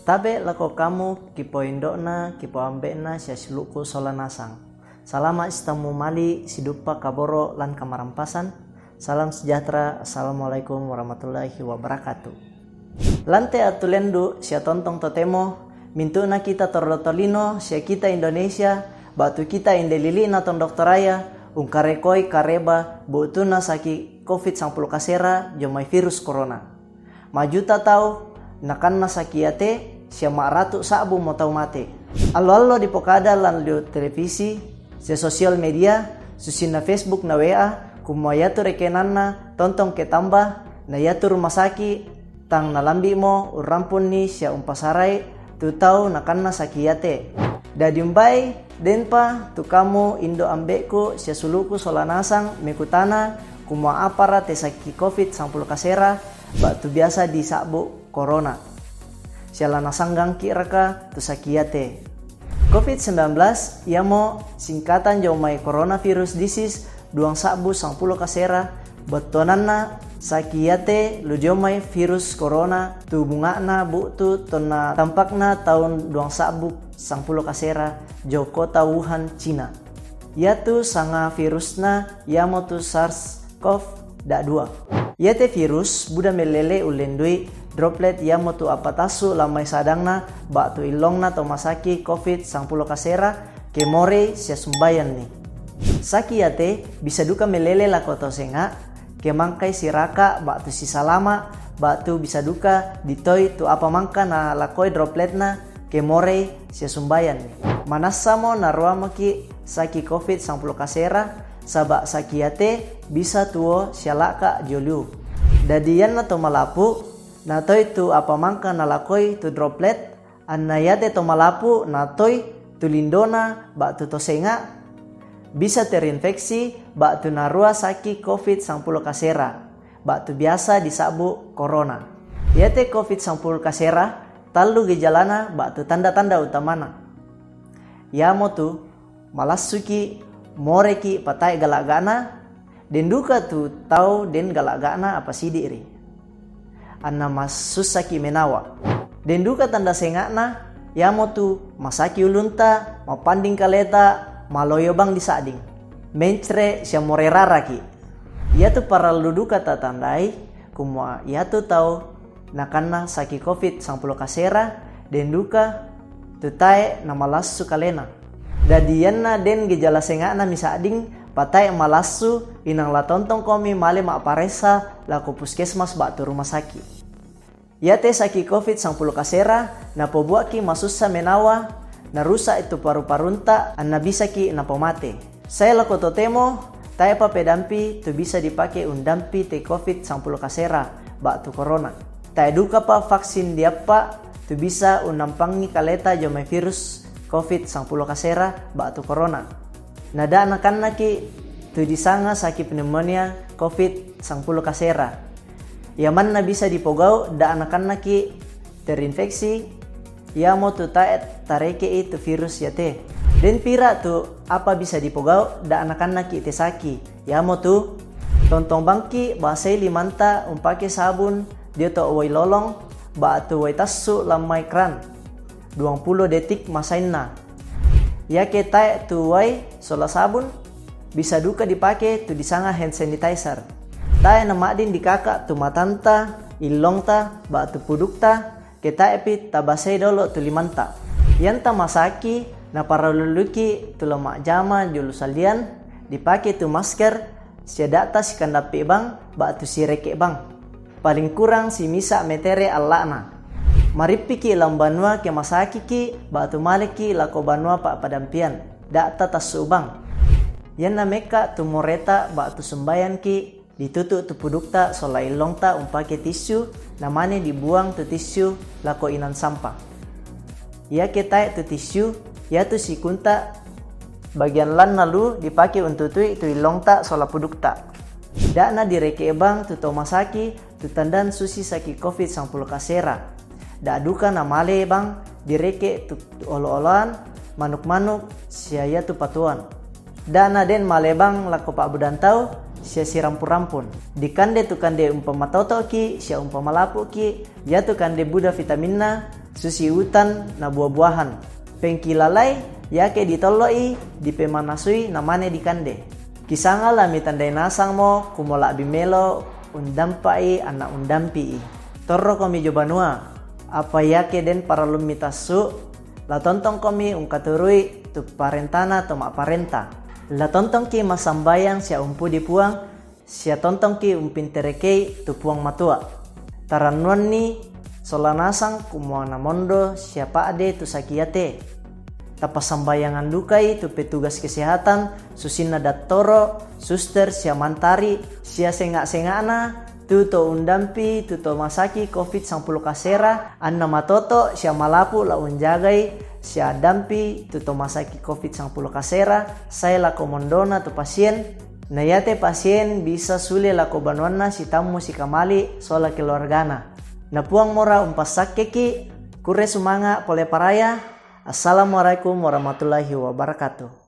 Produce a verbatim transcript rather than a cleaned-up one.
Tabe' lako kamu kipoindo'na, kipoambe'na sia siulu'ku sola nasang. Salama' sitamu mali siduppa kaboro' lan kamarampasan. Salam sejahtera. Assalamualaikum warahmatullahi wabarakatuh. Lante atulendu sia tontong totemo, mintu'na kita torro tolino sia kita Indonesia, ba'tu kita inde lili'na Tondok Toraya, ungkarekoi kareba bu'tuna saki' covid sampulu kasera jomai virus corona. Majuta tau nakanna saki' iate, sia ma'ratu sa'bu mo tau mate. Allo-allo dipokada lan liu televisi, sia sosial media, susinna Facebook na W A, kumua iatu rekenanna tontong ke tamba, na iatu rumah saki' tang nalambi'mo urrampunni sia umpasarai tu tau nakanna saki' iate. Dadi umbai, denpa tu kamu indo' ambe'ku sia siulu'ku sola nasang mekutana, kumua apara te saki' covid sampulu kasera, ba'tu biasa disa'bu corona, sia la nasanggangki' raka tu saki' iate. Covid sembilan belas iamo singkatan jomai coronavirus disease duang sa'bu sampulu kasera, bettuananna saki' iate lu jomai virus corona tu bunga'na bu'tu tonna tampakna taun duang sa'bu sampulu kasera jio kota Wuhan, Cina. Iatu sanga virusna iamotu SARS-CoV dua. Iate virus buda mellele ullendui droplet iamotu appatassu lammai sadangna ba'tu illongna to masaki' covid sampulu kasera, ke morei sia sumbayanni. Saki' iate bisa duka mellele lako to senga', ke mangkai siraka' ba'tu sisalama', ba'tu bisa duka ditoi tu apa mangka nalakoi dropletna, ke morei sia sumbayanni. Manassamo naruamaki' saki' covid sampulu kasera, saba' saki' iate bisa tuo sia la'ka' jio liu. Dadi ianna to malapu' natoi tu apa mangka nalakoi tu droplet, anna iate to malapu' natoi tu lindona ba'tu to senga', bisa terinfeksi ba'tu narua saki' covid sampulu kasera, ba'tu biasa disa'bu corona. Iate covid sampulu kasera, tallu gejalana ba'tu tanda-tanda utamana. Iamotu, malassuki', moreki' patae' gala'ga'na, den duka tu tau den gala'ga'na apa sidi'ri. Anna massussaki' menawa. Den duka tanda senga'na, iamotu masaki' ulunta, mapanding kaleta, maloyo bang disa'ding, mencre' sia more raraki'. Iatu parallu duka tatandai, kumua iatu tau nakanna saki' covid sampulu kasera, den duka tu tae' namalassu kalena. Dadi ianna den gejala senga'na misa'ding, patae' malassu, inang la tontongkomi male ma'paressa lako puskesmas ba'tu rumah saki'. Iate saki' covid sampulu kasera, napobua'ki' masussa menawa, narusa'i tu paru-parunta, anna bisaki' napomate. Sae lako totemo, tae'pa pedampi tu bisa dipake undampi te covid sampulu kasera ba'tu corona. Tae' dukapa vaksin diappa' tu bisa unnampangi kaleta jomai virus covid sampulu kasera ba'tu corona. Na da' nakannaki' tu disanga saki' pneumonia covid sampulu kasera. Iamanna bisa dipogau' da' nakannaki' terinfeksi, iamotu tae' tareke'i tu virus iate. Den pira tu apa bisa dipogau' da' nakannaki' te saki', iamotu tontong bangki' basei limanta umpake sabun dio to uwai lolong ba'tu uwai tassu' lammai kran, duangpulo detik masainna. Iake tae' tu uwai sola sabun, bisa duka dipake tu disanga hand sanitizer. Tae' nama'ding dikaka' tu matanta, illongta, ba'tu pudukta, ke tae'pi tabasei dolo' tu limanta. Ianta masaki' naparalluki' tu la ma'jama jolo salian, dipake tu masker, sia da'ta sikandappi' bang, ba'tu sireke' bang. Paling kurang simisa' metere alla'na. Marippiki' lao banua ke masakiki', ba'tu maleki' lako banua pa'padampian, da'ta tassu' bang. Ianna mekka' tu moreta ba'tu sumbayangki', ditutu' tu pudukta sola illongta umpake tisu, namane dibuang tu tisu lako inang sampa. Iake tae' tu tisu, iatu sikunta bagian lanna lu dipake untutui tu illongta sola pudukta. Da'na direke' bang tu to masaki' tu tandan susi saki' covid sampulu kasera. Da' duka namale bang direke' tu olo-oloan, manuk-manuk, sia iatu patuoan. Da'na den male bang lako pa'budan tau, sia sirampu-rampun. Dikande tu kande umpamatoto'ki' sia umpamalapu'ki', iatu kande buda vitaminna, susi utan na buah-buahan. Pengki lalai, yake ditollo'i, dipemanasui, namane dikande. Kisanga la mitandai nasang mo, kumola'bi melo undampa'i anna undampi'i. Torrokomi jo banua, apa yake den parallummi tassu, la tontongkomi ungkaturui tu parentana to ma'parenta. La tontongki massambayang sia umpudi Puang, sia tontongki umpinterekei tu Puang Matua. Tarannuanni sola nasang kumua namondo sia pa'de tu sakiate. Tapassambayangan dukai tu petugas kesehatan, susinna dattoro, suster sia mantari, sia senga-senga'na, tu to undampi tu to masaki covid sampulu kasera, anna matoto sia malapu la unjagai sia dampi tu to masaki covid sampulu kasera, sae lako mondona tu pasien, na yate pasien bisa sule lako banuanna sitammu sikamali sola keluargana. Na Puang mora umpassakkeki, kure sumanga pole paraya. Assalamualaikum warahmatullahi wabarakatuh.